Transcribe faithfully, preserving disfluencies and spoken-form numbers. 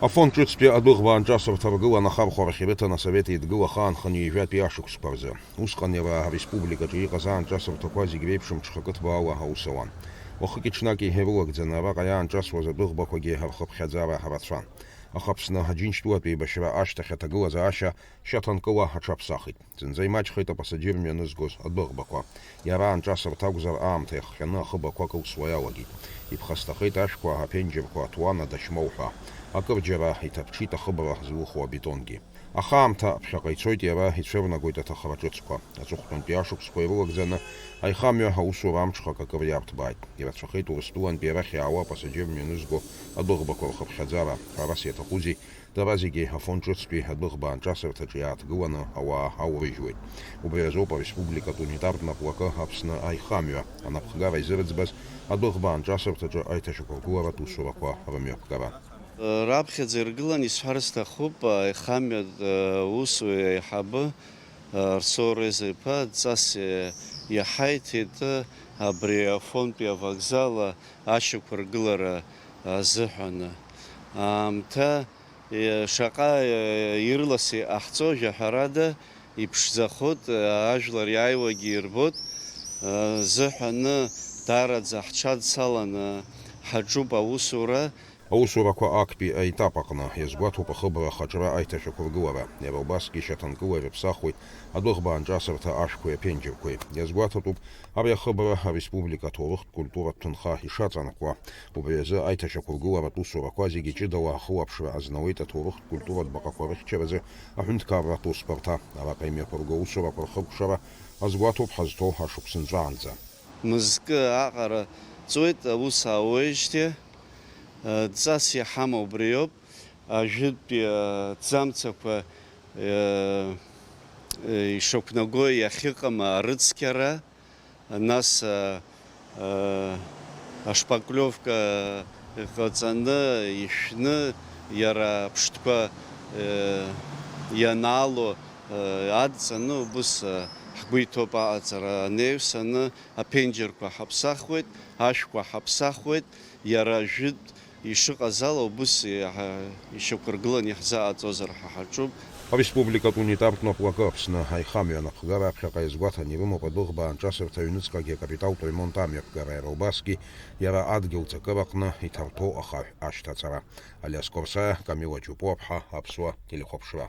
Афонд ҿыцтәи адәыӷба аанҿасырҭа ргылан ахархәарахь ирыҭан Асовет Еидгыла ахаанханы ҩажәатәи ашықәсқәа рзы. Усҟан иара ареспубликаҿы иҟаз аанҿасырҭақәа зегь реиԥшым ҽхакы ҭбаауа аус ауан. Уахыки-ҽнаки ирылагӡаны араҟа иаанҿасуаз адәыӷбақәагьы рхыԥхьаӡара рацәан. Аха Аԥсны Аџьынџьтәылатә еибашьра ашьҭахь аҭагылазаашьа шьаҭанкыла аҽаԥсахит. Зынӡа имаҷхеит апасаџьыр мҩанызгоз адәыӷбақәа. Иара аанҿасырҭа акәзар, аамҭа иахҟьаны ахыб ақәа кылсуа иалагеит. Иԥхасҭахеит ашәқәа, аԥенџьырқәа, аҭуан, адашьмоуҳәа. Акырџьара иҭаԥҽит ахыбра злыху абетонгьы. Аха аамҭа ԥхьаҟа ицоит, иара ицәырнагоит аҭахара ҿыцқәа. Аҵыхәтәантәи ашықәсқәа ирылагӡаны аихамҩа аусура амҽхак акыр иарҭбааит. Ирацәахеит Урыстәылантәи арахь иаауа апасаџьыр мҩанызго адәыӷбақәа рхыԥхьаӡара. Ҳәарас иаҭахузеи, дара зегьы Афон ҿыцтәи адәыӷба аанҿасырҭаҿы иааҭгыланы ауаа аурыжьуеит. Убри азоуп ареспубликатә унитартә наплакы Аԥсны аихамҩа анапхгара изырӡбаз адәыӷба аанҿасырҭаҿы аиҭашьақәыргыларатә усурақәа рымҩаԥгара. Раԥхьаӡа иргылан, исҳәар сҭахуп, аихамҩатә усуҩы аиҳабы Арсоу Реза-иԥа дҵас иаҳаиҭеит абри Афонтәи авокзал ашьақәыргылара азыҳәан. Аамҭа Е, шаҟа, е, ирлас иҟаҳҵозеи, ҳәарада, иԥшӡахоит, е, ажәлар иааиуагьы ирбоит, е, зыҳәаны даараӡа ҳҽадцаланы ҳаҿуп аусура. Аусурақәа актәи аетап аҟны иазгәаҭоуп ахыбра ахаҿра аиҭашәақәыргылара. Иара убасгьы шьаҭанкыла ирыԥсахуеит адәыӷба аанҿасырҭа ашәқәеи аԥенџьырқәеи. Иазгәаҭатәуп ари ахыбра ареспублика аҭоурыхтә культуратә ҭынха ишаҵанакуа. Убри азы аиҭашьақәыргыларатә усурақәа зегьы ҷыдала ахылаԥшра азнауеит аҭоурыхтә культуратә баҟақәа рыхьчаразы аҳәынҭқарратә усбарҭа. Араҟа имҩаԥырго аусурақәа рхыкәшара азгәаҭоуп ҳазҭоу ашықәсынҵәаанӡа. Мызкы аҟара ҵуеит аус аауеижьҭеи, э, дҵас иҳамоу убриоуп, ажәытәтәи, э, ҭӡамцақәа, э, э, ишақәнаго иахьыҟам арыцқьара, нас, а, а, ашпаклевка ҟаҵаны, ишәны, иара аԥштәқәа, э, ианаало, э, адҵаны, убыс, э, ҳгәы иҭоуп аҟаҵара. Анаҩсаны аԥенџьырқәа ҳаԥсахуеит, ашәқәа ҳаԥсахуеит, иара жәытә ишыҟаз ала убыс иаҳа ишьақәыргыланы иаҳзааӡозар ҳәа ҳаҿуп. Ареспубликатә унитартә наплакы Аԥсны аихамҩа анапхгара аԥхьаҟа иазгәаҭан ирымоуп адәыӷба аанҿасырҭа аҩныҵҟагьы акапиталтә ремонт амҩаԥгара, иара убасгьы иара адгьыл ҵакыраҟны иҭарҭәоу ахаҳә ашьҭаҵара. Алиас Корсаиа, Камила Џьупуаԥҳа, Аԥсуа телехәаԥшра.